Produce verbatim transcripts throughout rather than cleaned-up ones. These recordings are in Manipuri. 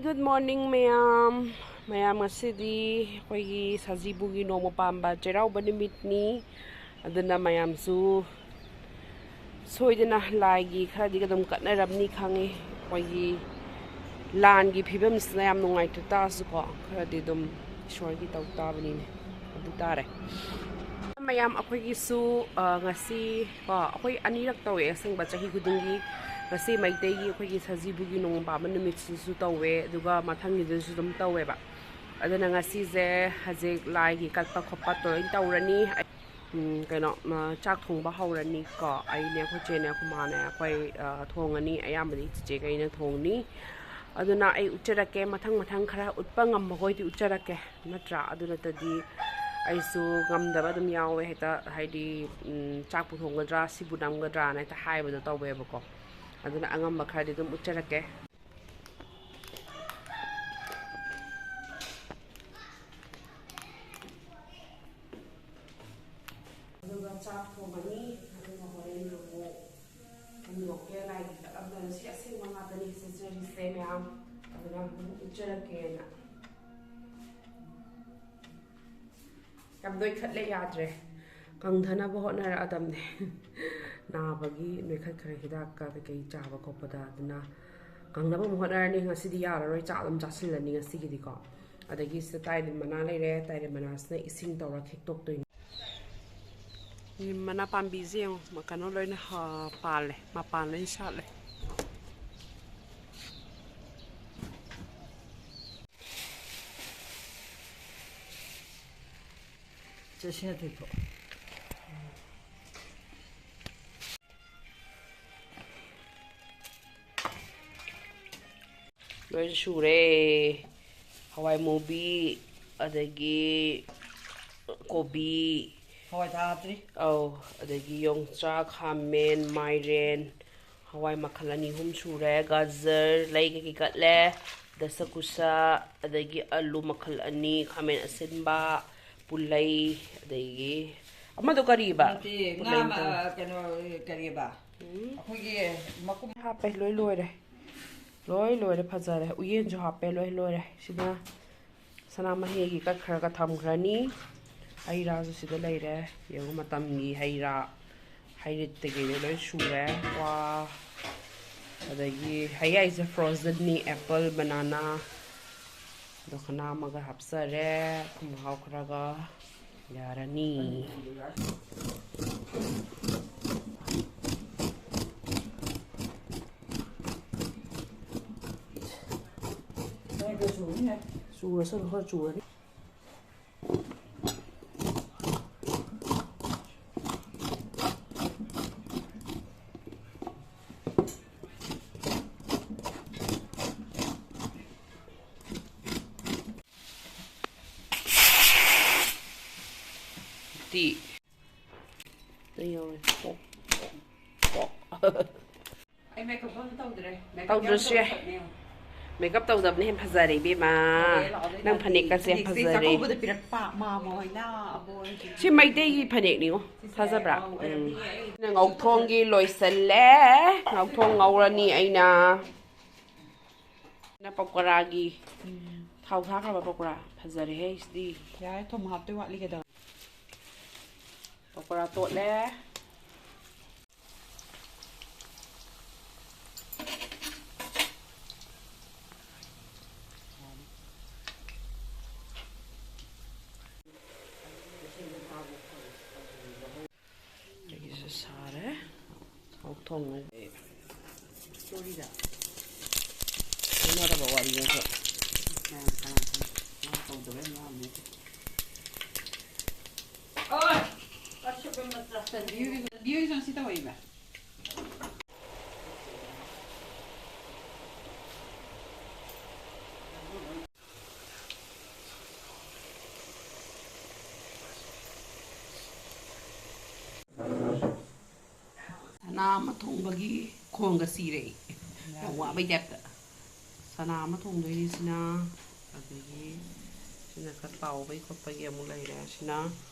Good morning, ꯃꯌꯥꯝ꯫ ꯃꯌꯥꯝ, ꯉꯁꯤꯗꯤ ꯑꯩꯈꯣꯏꯒꯤ ꯁꯖꯤꯕꯨꯒꯤ ꯅꯣꯡꯃ ꯄꯥꯟꯕ ꯆꯩꯔꯥꯎꯕ ꯅꯨꯃꯤꯠꯅꯤ꯫ ꯑꯗꯨꯅ ꯃꯌꯥꯝꯁꯨ ꯁꯣꯏꯗꯅ ꯂꯥꯏꯒꯤ ꯈꯔꯗꯤ ꯑꯗꯨꯝ ꯀꯠꯅꯔꯝꯅꯤ ꯈꯪꯉꯤ꯫ ꯑꯩꯈꯣꯏꯒꯤ ꯂꯥꯟꯒꯤ ꯐꯤꯕꯝꯁꯤꯅ ꯌꯥꯝ ꯅꯨꯡꯉꯥꯏꯇ ꯇꯥꯔꯁꯨꯀꯣ, ꯈꯔꯗꯤ ꯑꯗꯨꯝ ꯏꯁꯣꯔꯒꯤ ꯇꯧ ꯇꯥꯕꯅꯤꯅꯦ꯫ ꯑꯗꯨ ꯇꯥꯔꯦ꯫ ꯃꯌꯥꯝ, ꯑꯩꯈꯣꯏꯒꯤꯁꯨ, ꯑ, ꯉꯁꯤ ꯀꯣ, ꯑꯩꯈꯣꯏ ꯑꯅꯤꯔꯛ ꯇꯧꯋꯦ ꯑꯁꯦꯡꯕ ꯆꯍꯤ ꯈꯨꯗꯤꯡꯒꯤ꯫ ꯉꯁꯤ ꯃꯩꯇꯩꯒꯤ ꯑꯩꯈꯣꯏꯒꯤ ꯁꯖꯤꯕꯨꯒꯤ ꯅꯣꯡꯃ ꯄꯥꯟꯕ ꯅꯨꯃꯤꯠꯁꯤꯁꯨ ꯇꯧꯋꯦ, ꯑꯗꯨꯒ ꯃꯊꯪꯒꯤꯗꯁꯨ ꯑꯗꯨꯝ ꯇꯧꯋꯦꯕ꯫ ꯑꯗꯨꯅ ꯉꯁꯤꯁꯦ ꯍꯧꯖꯤꯛ ꯂꯥꯏꯒꯤ ꯀꯠꯄ ꯈꯣꯠꯄ ꯂꯣꯏ ꯇꯧꯔꯅꯤ꯫ ꯎꯝ, ꯀꯩꯅꯣ, ꯃ, ꯆꯥꯛ ꯊꯣꯡꯕ ꯍꯧꯔꯅꯤꯀꯣ꯫ ꯑꯩꯅꯦ, ꯑꯩꯈꯣꯏ ꯆꯦꯅꯦ, ꯑꯩꯈꯣꯏ ꯃꯥꯅꯦ, ꯑꯩꯈꯣꯏ, ꯑ, ꯊꯣꯡꯉꯅꯤ꯫ ꯑꯌꯥꯝꯕꯗꯤ ꯆꯤꯆꯦꯒꯩꯅ ꯊꯣꯡꯅꯤ꯫ ꯑꯗꯨꯅ ꯑꯩ ꯎꯠꯆꯔꯛꯀꯦ, ꯃꯊꯪ ꯃꯊꯪ ꯈꯔ ꯎꯠꯄ ꯉꯝꯕꯈꯣꯏꯗꯤ ꯎꯠꯆꯔꯛꯀꯦ, ꯅꯠꯇ꯭ꯔꯥ? ꯑꯗꯨ ꯅꯠꯇꯗꯤ ꯑꯩꯁꯨ ꯉꯝꯗꯕ ꯑꯗꯨꯝ ꯌꯥꯎꯋꯦ꯫ ꯍꯦꯛꯇ, ꯍꯥꯏꯗꯤ, ꯎꯝ, ꯆꯥꯛꯄꯨ ꯊꯣꯡꯒꯗ꯭ꯔꯥ, ꯁꯤꯕꯨ ꯅꯝꯒꯗ꯭ꯔꯥꯅ ꯍꯦꯛꯇ ꯍꯥꯏꯕꯗꯣ ꯇꯧꯋꯦꯕꯀꯣ꯫ ꯑꯗꯨꯅ ꯑꯉꯝꯕ ꯈꯔꯗꯤ ꯑꯗꯨꯝ ꯎꯠꯆꯔꯛꯀꯦ꯫ ꯑꯗꯨꯒ ꯆꯥꯛ ꯊꯣꯡꯒꯅꯤ꯫ ꯑꯗꯨꯒ ꯍꯣꯔꯦꯟ ꯑꯃꯨꯛ ꯍꯟꯗꯣꯛꯀꯦ꯫ ꯂꯥꯏꯒꯤ ꯀꯠꯂꯝꯗꯥꯏꯗ ꯁꯤ ꯑꯁꯦꯡꯕ ꯉꯥꯛꯇꯅꯤ ꯁꯤꯖꯔꯤꯁꯦ ꯃꯌꯥꯝ꯫ ꯑꯗꯨꯅ ꯑꯗꯨꯝ ꯎꯠꯆꯔꯛꯀꯦꯅ꯫ ꯌꯥꯝ ꯅꯣꯏꯈꯠꯂꯦ, ꯌꯥꯗ꯭ꯔꯦ꯫ ꯀꯪꯊꯅꯕ ꯍꯣꯠꯅꯔꯛꯑꯗꯕꯅꯦ꯫ ꯅꯥꯕꯒꯤ ꯅꯣꯏꯈꯠꯈ꯭ꯔꯦ, ꯍꯤꯗꯥꯛꯀ ꯀꯩꯀꯩ ꯆꯥꯕ ꯈꯣꯠꯄꯗ꯫ ꯑꯗꯨꯅ ꯀꯪꯅꯕ ꯑꯃꯨꯛ ꯍꯣꯠꯅꯔꯅꯤ꯫ ꯉꯁꯤꯗꯤ ꯌꯥꯔꯔꯣꯏ, ꯆꯥꯛ ꯑꯗꯨꯝ ꯆꯥꯁꯤꯜꯂꯅꯤ ꯉꯁꯤꯒꯤꯗꯤꯀꯣ꯫ ꯑꯗꯒꯤ ꯁꯤꯗ ꯇꯥꯏꯔꯦꯟ ꯃꯅꯥ ꯂꯩꯔꯦ, ꯇꯥꯏꯔꯦꯟ ꯃꯅꯥꯁꯤꯅ ꯏꯁꯤꯡ ꯇꯧꯔ ꯈꯤꯛꯇꯣꯛꯇꯣꯏꯅꯤ꯫ ꯃꯅꯥ ꯄꯥꯝꯕꯤꯁꯦ ꯌꯦꯡꯉꯣ, ꯀꯩꯅꯣ ꯂꯣꯏꯅ, ꯍꯥ, ꯄꯥꯜꯂꯦ, ꯃꯄꯥꯟ ꯂꯣꯏ ꯁꯥꯠꯂꯦ꯫ ꯆꯦ, ꯁꯤꯅ ꯇꯦꯛꯊꯣꯛ꯫ ꯂꯣꯏ ꯁꯨꯔꯦ꯫ ꯍꯋꯥꯏ ꯃꯨꯕꯤ, ꯑꯗꯒꯤ ꯀꯣꯕꯤ꯫ ꯍꯋꯥꯏ ꯊꯥ ꯍꯥꯞꯇ꯭ꯔꯤ꯫ ꯑꯧ, ꯑꯗꯒꯤ ꯌꯣꯡꯆꯥꯛ, ꯈꯥꯃꯦꯟ, ꯃꯥꯏꯔꯦꯟ, ꯍꯋꯥꯏ ꯃꯈꯜ ꯑꯅꯤ ꯑꯍꯨꯝ ꯁꯨꯔꯦ, ꯒꯖꯔ, ꯂꯩ ꯀꯩꯀꯩ ꯀꯠꯂꯦ, ꯗꯁꯀꯨꯁꯥ, ꯑꯗꯒꯤ ꯑꯂꯨ ꯃꯈꯜ ꯑꯅꯤ, ꯈꯥꯃꯦꯟ ꯑꯁꯤꯟꯕ, ꯄꯨꯂꯩ, ꯑꯗꯒꯤ ꯑꯃꯗꯣ ꯀꯔꯤꯕ? ꯅꯠꯇꯦ, ꯉꯥ ꯄꯨꯂꯩ ꯃ-, ꯇꯧ-, ꯑ, ꯀꯩꯅꯣ, ꯀꯔꯤꯕ? ꯎꯝ꯫ ꯑꯩꯈꯣꯏꯒꯤ ꯃꯀꯨꯝ ꯍꯥꯞꯄꯦ, ꯂꯣꯏ ꯂꯣꯏꯔꯦ꯫ ꯂꯣꯏ ꯂꯣꯏꯔꯦ, ꯐꯖꯔꯦ꯫ ꯎꯌꯦꯟꯁꯨ ꯍꯥꯞꯄꯦ, ꯂꯣꯏ ꯂꯣꯏꯔꯦ꯫ ꯁꯤꯅ ꯁꯅꯥꯃꯍꯤꯒꯤ ꯀꯠꯈ꯭ꯔꯒ ꯊꯝꯈ꯭ꯔꯅꯤ꯫ ꯍꯩ ꯔꯥꯁꯨ ꯁꯤꯗ ꯂꯩꯔꯦ꯫ ꯌꯦꯡꯉꯨ, ꯃꯇꯝꯒꯤ ꯍꯩ ꯔꯥ, ꯍꯩꯔꯤꯠꯇꯒꯤꯗꯤ ꯂꯣꯏ ꯁꯨꯔꯦ꯫ ꯋꯥ, ꯑꯗꯒꯤ ꯍꯩ ꯍꯥꯏꯁꯦ ꯐ꯭ꯔꯣꯖꯟꯅꯤ, ꯑꯦꯄꯜ, ꯕꯅꯥꯅꯥ꯫ ꯑꯗꯣ ꯈꯅꯥ ꯑꯃꯒ ꯍꯥꯞꯆꯔꯦ꯫ ꯊꯨꯝ ꯃꯍꯥꯎ ꯈꯔꯒ ꯌꯥꯔꯅꯤ꯫ ꯆꯨꯔꯁꯅꯨ, ꯈꯔ ꯆꯨꯔꯅꯤ꯫ ꯇꯤ꯫ ꯇ ꯌꯧꯔꯦ꯫ ꯄꯣꯛ, ꯄꯣꯛ, ꯄꯣꯛ꯫ ꯑꯩ ꯃꯦꯀꯞ ꯑꯝꯇ ꯇꯧꯗ꯭ꯔꯦ꯫ ꯃꯦꯀꯞ ꯇꯧꯗ꯭ꯔꯁꯨ ꯌꯥꯝ ꯌꯥꯏ꯫ ꯁꯣꯔꯠꯀꯠꯅꯦ꯫ ꯃꯦꯀꯞ ꯇꯧꯗꯕꯅ ꯍꯦꯟꯅ ꯐꯖꯔꯦ, ꯏꯕꯦꯝꯃ꯫ ꯐꯖꯔꯦ, ꯂꯥꯛꯑꯣ, ꯑꯗꯨ ꯅꯪ ꯐꯅꯦꯛꯀꯁꯦ ꯌꯥꯝ ꯐꯅꯦꯛꯁꯦ ꯐꯖꯔꯦ꯫ ꯆꯥꯛꯀꯧꯕꯗ ꯄꯤꯔꯛꯄ, ꯃꯥꯃ ꯍꯣꯏꯅ, ꯑꯕꯣꯏ ꯍꯣꯏꯅ ꯁꯤ ꯃꯩꯇꯩꯒꯤ ꯐꯅꯦꯛꯅꯤꯉꯣ꯫ ꯁꯤꯁꯦ, ꯊꯥꯖꯕ꯭ꯔꯥ? ꯑꯧ, ꯎꯝ꯫ ꯑꯣꯏꯔꯝꯅꯤꯌꯦ, ꯑꯩ ꯁꯤꯅ ꯉꯧꯊꯣꯡꯒꯤ ꯂꯣꯏꯁꯜꯂꯦ꯫ ꯉꯧꯊꯣꯡ ꯉꯧꯔꯅꯤ ꯑꯩꯅ꯫ ꯁꯤꯅ ꯄꯀꯣꯔꯥꯒꯤ ꯎꯝ꯫ ꯊꯥꯎ ꯊꯥꯈ꯭ꯔꯕ ꯄꯀꯣꯔꯥ꯫ ꯐꯖꯔꯦꯍꯦ ꯁꯤꯗꯤ꯫ ꯌꯥꯔꯦ, ꯊꯨꯝ ꯍꯥꯞꯇꯣꯏ ꯋꯥꯠꯂꯤ ꯀꯩꯗꯧꯔꯦ? ꯄꯀꯣꯔꯥ ꯇꯣꯠꯂꯦ꯫ ꯑꯩꯒꯤꯁꯨ ꯁꯥꯔꯦ꯫ ꯑꯣꯛ ꯊꯣꯡꯉꯦ꯫ ꯁꯣꯔꯤꯗ꯫ ꯀꯥꯟꯅꯗꯕ ꯋꯥꯔꯤ ꯅꯠꯇ꯭ꯔꯣ? ꯃꯌꯥꯝ ꯀꯅꯥ ꯈꯪ-, ꯃꯥ ꯇꯧꯗꯕ ꯌꯥꯝ ꯌꯥꯎꯔꯝꯃꯦ꯫ ꯕꯤꯌꯨꯒꯤ-, ꯕꯤꯌꯨꯒꯤꯁꯨ ꯉꯁꯤ ꯇꯧꯔꯛꯏꯕ꯫ ꯁꯅꯥ ꯑꯃ ꯊꯣꯡꯕꯒꯤ ꯈꯣꯡꯒ ꯁꯤꯔꯦ ꯑꯩ꯫ ꯌꯥꯝ ꯋꯥꯕꯩ ꯇꯥꯏꯞꯇ꯫ ꯁꯅꯥ ꯑꯃ ꯊꯣꯡꯗꯣꯏꯅꯤ ꯁꯤꯅ꯫ ꯑꯗꯒꯤ ꯁꯤꯅ ꯈꯔ ꯇꯥꯎꯕꯒꯤ ꯈꯣꯠꯄꯒꯤ ꯑꯃꯨꯛ ꯂꯩꯔꯦ꯫ ꯁꯤꯅ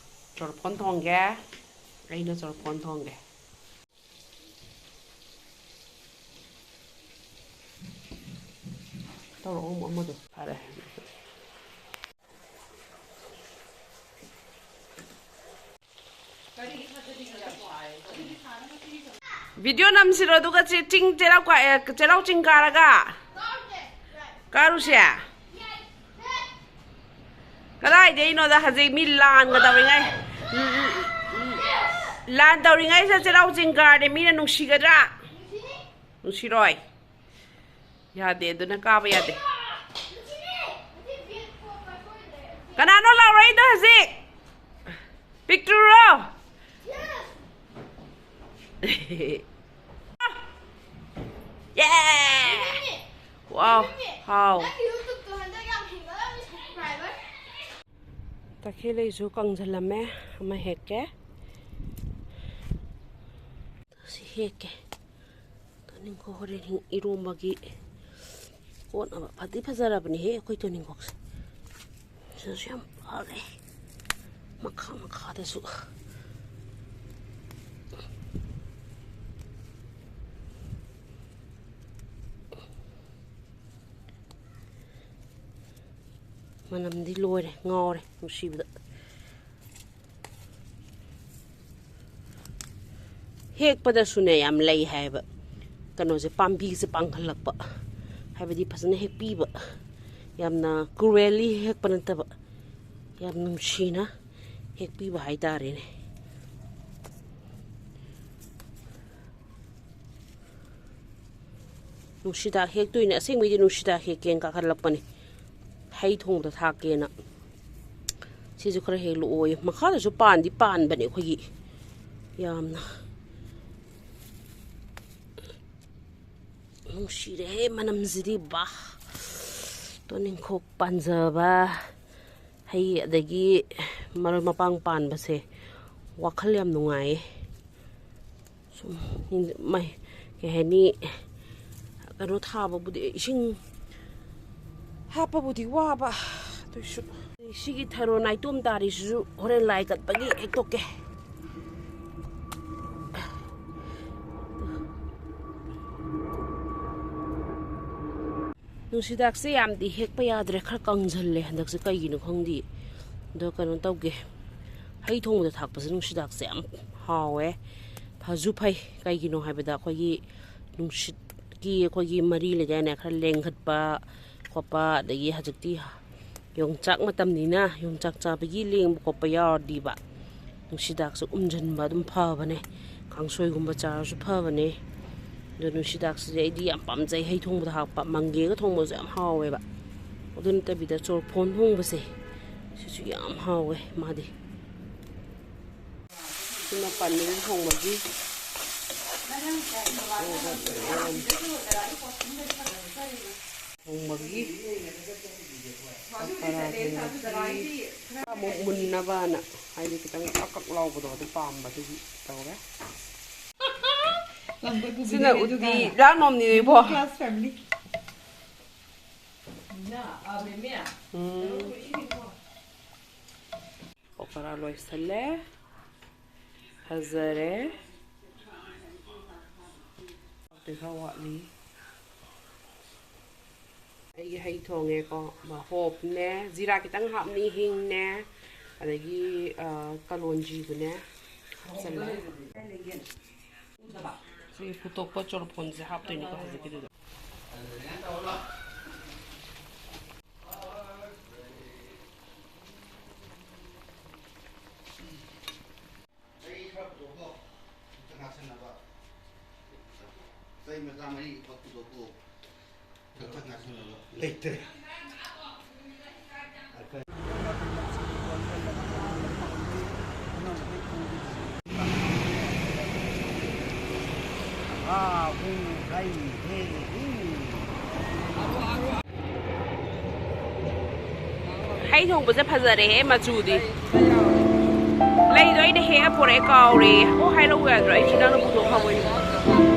ꯆꯣꯔꯐꯣꯟ ꯊꯣꯡꯒꯦ꯫ ꯑꯩꯅ ꯆꯣꯔꯐꯣꯟ ꯊꯣꯡꯒꯦ꯫ ꯇꯧꯔꯛꯑꯣ ꯑꯃꯨꯛ ꯑꯃꯗꯣ꯫ ꯐꯔꯦ꯫ ꯚꯤꯗꯤꯑꯣ ꯅꯝꯁꯤꯔꯣ? ꯑꯗꯨꯒ ꯆꯦ-, ꯆꯤꯡ ꯆꯩꯔꯥꯎ ꯀꯥ-, ꯑꯦ, ꯆꯩꯔꯥꯎ ꯆꯤꯡ ꯀꯥꯔꯒ ꯀꯥꯔꯨꯁꯦ꯫ ꯀꯗꯥꯏꯗꯩꯅꯣꯗ, ꯍꯧꯖꯤꯛ ꯃꯤ ꯂꯥꯟꯒ ꯇꯧꯔꯤꯉꯩ, ꯂꯥꯟ ꯇꯧꯔꯤꯉꯩꯁꯤꯗ ꯆꯩꯔꯥꯎ ꯆꯤꯡ ꯀꯥꯔꯗꯤ ꯃꯤꯅ ꯅꯨꯡꯁꯤꯒꯗ꯭ꯔꯥ? ꯅꯨꯡꯁꯤꯔꯣꯏ꯫ ꯌꯥꯗꯦ, ꯑꯗꯨꯅ ꯀꯥꯕ ꯌꯥꯗꯦ꯫ ꯀꯅꯥꯅꯣ ꯂꯥꯎꯔꯛꯏꯗꯣ ꯍꯧꯖꯤꯛ? ꯄꯤꯛꯇ꯭ꯔꯨꯔꯣ? ꯌꯦ! ꯋꯥꯎ! ꯍꯥꯎ! ꯇꯈꯦꯜ ꯂꯩꯁꯨ ꯀꯪꯁꯤꯜꯂꯝꯃꯦ, ꯑꯃ ꯍꯦꯛꯀꯦ꯫ ꯁꯤ ꯍꯦꯛꯀꯦ꯫ ꯇꯣꯅꯤꯡꯈꯣꯛ ꯍꯣꯔꯦꯟ ꯍꯤꯡ-, ꯏꯔꯣꯝꯕꯒꯤ ꯀꯣꯠꯅꯕ꯫ ꯐꯗꯤ ꯐꯖꯔꯕꯅꯤꯍꯦ ꯑꯩꯈꯣꯏ ꯇꯣꯅꯤꯡꯈꯣꯛꯁꯦ꯫ ꯁꯤꯗꯁꯨ ꯌꯥꯝ ꯄꯥꯜꯂꯦ꯫ ꯃꯈꯥ ꯃꯈꯥꯗꯁꯨ꯫ ꯃꯅꯝꯗꯤ ꯂꯣꯏꯔꯦ, ꯉꯥꯎꯔꯦ ꯅꯨꯡꯁꯤꯕꯗ꯫ ꯍꯦꯛꯄꯗꯁꯨꯅꯦ ꯌꯥꯝ ꯂꯩ ꯍꯥꯏꯌꯦꯕ, ꯀꯩꯅꯣꯁꯦ, ꯄꯥꯝꯕꯤꯁꯦ ꯄꯥꯡꯍꯜꯂꯛꯄ, ꯍꯥꯏꯕꯗꯤ ꯐꯖꯅ ꯍꯦꯛꯄꯤꯕ, ꯌꯥꯝꯅ cruelly ꯍꯦꯛꯄ ꯅꯠꯇꯕ, ꯌꯥꯝ ꯅꯨꯡꯁꯤꯅ ꯍꯦꯛꯄꯤꯕ ꯍꯥꯏꯇꯥꯔꯦꯅꯦ꯫ ꯅꯨꯡꯁꯤꯗꯥꯛ ꯍꯦꯛꯇꯣꯏꯅꯦ꯫ ꯑꯁꯦꯡꯕꯩꯗꯤ ꯅꯨꯡꯁꯤꯗꯥꯛ ꯍꯦꯛꯀꯦꯅ ꯀꯥꯈꯠꯂꯛꯄꯅꯦ, ꯍꯩ ꯊꯣꯡꯕꯗ ꯊꯥꯛꯀꯦꯅ꯫ ꯁꯤꯁꯨ ꯈꯔ ꯍꯦꯛꯂꯛꯑꯣꯌꯦ꯫ ꯃꯈꯥꯗꯁꯨ ꯄꯥꯟꯗꯤ ꯄꯥꯟꯕꯅꯦ ꯑꯩꯈꯣꯏꯒꯤ ꯌꯥꯝꯅ꯫ ꯅꯨꯡꯁꯤꯔꯦꯍꯦ ꯃꯅꯝꯁꯤꯗꯤ, ꯕꯥ! ꯇꯣꯅꯤꯡꯈꯣꯛ ꯄꯥꯟꯖꯕ, ꯍꯩ ꯑꯗꯒꯤ ꯃꯔꯣꯏ ꯃꯄꯥꯡ ꯄꯥꯟꯕꯁꯦ ꯋꯥꯈꯜ ꯌꯥꯝ ꯅꯨꯡꯉꯥꯏꯌꯦ꯫ ꯁꯨꯝ ꯃꯩ, ꯀꯩ ꯍꯥꯏꯅꯤ, ꯀꯩꯅꯣ ꯊꯥꯕꯕꯨꯗꯤ, ꯏꯁꯤꯡ ꯍꯥꯞꯄꯕꯨꯗꯤ ꯋꯥꯕ, ꯑꯗꯨꯏꯁꯨ꯫ ꯁꯤꯒꯤ ꯊꯔꯣ ꯅꯥꯏꯇꯣꯝ ꯇꯥꯔꯤꯁꯤꯁꯨ ꯍꯣꯔꯦꯟ ꯂꯥꯏ ꯀꯠꯄꯒꯤ ꯍꯦꯛꯇꯣꯛꯀꯦ꯫ ꯅꯨꯡꯁꯤꯗꯥꯛꯁꯦ ꯌꯥꯝꯗꯤ ꯍꯦꯛꯄ ꯌꯥꯗ꯭ꯔꯦ, ꯈꯔ ꯀꯪꯁꯤꯜꯂꯦ ꯍꯟꯗꯛꯁꯦ, ꯀꯩꯒꯤꯅꯣ ꯈꯪꯗꯦ꯫ ꯑꯗꯣ ꯀꯩꯅꯣ ꯇꯧꯒꯦ, ꯍꯩ ꯊꯣꯡꯕꯗ ꯊꯥꯛꯄꯁꯦ ꯅꯨꯡꯁꯤꯗꯥꯛꯁꯦ ꯌꯥꯝ ꯍꯥꯎꯋꯦ, ꯐꯁꯨ ꯐꯩ꯫ ꯀꯩꯒꯤꯅꯣ ꯍꯥꯏꯕꯗ ꯑꯩꯈꯣꯏꯒꯤ ꯅꯨꯡꯁꯤꯠꯀꯤ ꯑꯩꯈꯣꯏꯒꯤ ꯃꯔꯤ ꯂꯩꯗꯥꯏꯅꯦ, ꯈꯔ ꯂꯦꯡꯈꯠꯄ ꯈꯣꯠꯄ, ꯑꯗꯒꯤ ꯍꯧꯖꯤꯛꯇꯤ ꯌꯣꯡꯆꯥꯛ ꯃꯇꯝꯅꯤꯅ ꯌꯣꯡꯆꯥꯛ ꯆꯥꯕꯒꯤ ꯂꯦꯡꯕ ꯈꯣꯠꯄ ꯌꯥꯎꯔꯗꯤꯕ, ꯅꯨꯡꯁꯤꯗꯥꯛꯁꯦ ꯎꯝꯖꯤꯟꯕ ꯑꯗꯨꯝ ꯐꯕꯅꯦ, ꯀꯥꯡꯁꯣꯏꯒꯨꯝꯕ ꯆꯥꯔꯁꯨ ꯐꯕꯅꯦ꯫ ꯑꯗꯣ ꯅꯨꯡꯁꯤꯗꯥꯛꯁꯤꯗꯤ ꯑꯩꯗꯤ ꯌꯥꯝ ꯄꯥꯝꯖꯩ, ꯍꯩ ꯊꯣꯡꯕꯗ ꯍꯥꯞꯄ, ꯃꯪꯒꯦꯒ ꯊꯣꯡꯕꯁꯨ ꯌꯥꯝ ꯍꯥꯎꯋꯦꯕ꯫ ꯑꯗꯨ ꯅꯠꯇꯕꯤꯗ ꯆꯣꯔꯐꯣꯟ ꯊꯣꯡꯕꯁꯦ, ꯁꯤꯁꯨ ꯌꯥꯝ ꯍꯥꯎꯋꯦ ꯃꯥꯗꯤ꯫ ꯁꯤꯅ ꯄꯅꯤꯔ ꯊꯣꯡꯕꯒꯤ ꯊꯣꯡꯕꯒꯤ ꯄꯀꯣꯔꯥ ꯊꯣꯡꯕꯒꯤ ꯑꯃꯨꯛ ꯃꯨꯟꯅꯕꯅ, ꯍꯥꯏꯗꯤ ꯈꯤꯇꯪ ꯀꯛ ꯀꯛ ꯂꯥꯎꯕꯗꯣ ꯑꯗꯨ ꯄꯥꯝꯕꯗꯨꯒꯤ ꯇꯧꯔꯦ꯫ ꯁꯤꯅ ꯎꯇꯤ, ꯂꯥꯛꯅꯣꯝꯅꯤꯅꯦ ꯏꯕꯣ꯫ ꯎꯝ꯫ ꯄꯀꯣꯔꯥ ꯂꯣꯏꯁꯜꯂꯦ꯫ ꯐꯖꯔꯦ꯫ ꯑꯗꯩ ꯈꯔ ꯋꯥꯠꯂꯤ꯫ ꯑꯩꯒꯤ ꯍꯩ ꯊꯣꯡꯉꯦꯀꯣ, ꯍꯣꯞꯅꯦ, ꯖꯤꯔꯥ ꯈꯤꯇꯪ ꯍꯥꯞꯅꯤ, ꯍꯤꯡꯅꯦ, ꯑꯗꯒꯤ, ꯑ, ꯀꯂꯣꯟꯖꯤꯗꯨꯅꯦ ꯍꯥꯞꯆꯜꯂꯦ꯫ ꯁꯤ ꯐꯨꯠꯇꯣꯛꯄ ꯆꯣꯔꯐꯣꯟꯁꯦ ꯍꯥꯞꯇꯣꯏꯅꯤꯀꯣ ꯍꯧꯖꯤꯛꯀꯤꯗꯨꯗ꯫ ꯑꯩ ꯈꯔ ꯄꯨꯊꯣꯛꯈꯣ, ꯑꯝꯇ ꯉꯥꯛꯁꯟꯅꯕ꯫ ꯆꯩ ꯃꯆꯥ ꯃꯔꯤ ꯈꯛ ꯄꯨꯊꯣꯛꯈꯣ, ꯊꯛ ꯊꯛ ꯉꯥꯛꯁꯟꯅꯕ꯫ ꯂꯩꯇ꯭ꯔꯦ꯫ ꯍꯩ ꯊꯣꯡꯕꯁꯦ ꯐꯖꯔꯦꯍꯦ ꯃꯆꯨꯗꯤ꯫ ꯂꯩꯗꯣ ꯑꯩꯅ ꯍꯦꯛꯑ ꯄꯣꯔꯛꯑꯦ, ꯀꯥꯎꯔꯦ꯫ ꯑꯣ, ꯍꯥꯏꯔꯛꯎ ꯌꯥꯗ꯭ꯔꯣ? ꯑꯩꯁꯨ ꯅꯪꯅ ꯄꯨꯊꯣꯛꯈ꯭ꯔꯕꯣꯏ ꯅꯤꯡꯉꯨꯔꯦ꯫